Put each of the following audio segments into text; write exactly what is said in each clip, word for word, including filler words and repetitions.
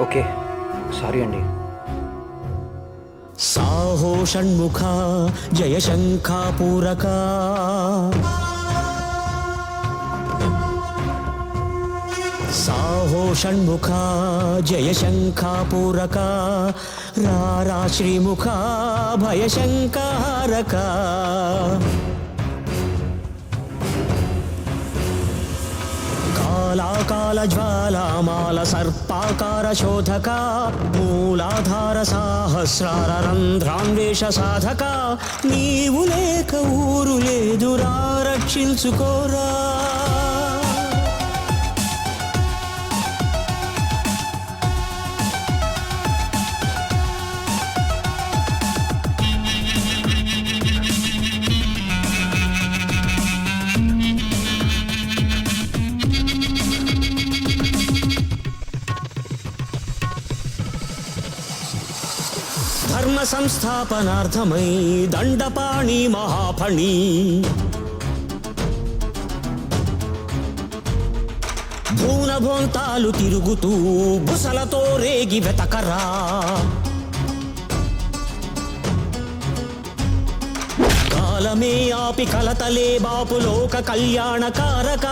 Okay, sorry అండి. సాహో షణ్ముఖ జయ శంఖాపూరక. సాహో షణ్ముఖ జయ శంఖాపూరక. రారా శ్రీముఖ భయ శంఖారక. కాళాకాల జ్వాలామాల సర్పాకార శోధక. మూలాధార సహస్రార రంధ్రాన్వేష సాధక. నీవు లేక ఊరు లేదురా, రక్షించుకోరా. ధర్మ సంస్థాపనార్థమై దండపాణి మహాఫణి. భూనభోంతాలు తిరుగుతూ బుసలతో రేగి వెతకరా. కాలమే ఆపి కలతలే బాపు లోక కళ్యాణకారక.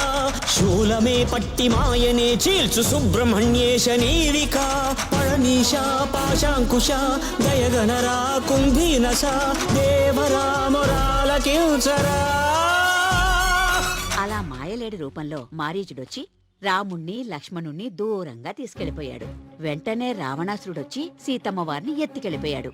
శూలమే పట్టి మాయనే చీల్చు సుబ్రహ్మణ్యేశ నీవిక. పళనీశ పాశాంకుశ దయగనరా కుంభీనస దేవరా మొరాలకించరా. అలా మాయలేడి రూపంలో మారీచుడొచ్చి రాముణ్ణి, లక్ష్మణుణ్ణి దూరంగా తీసుకెళ్ళిపోయాడు. వెంటనే రావణాసురుడొచ్చి సీతమ్మవారిని ఎత్తుకెళ్ళిపోయాడు.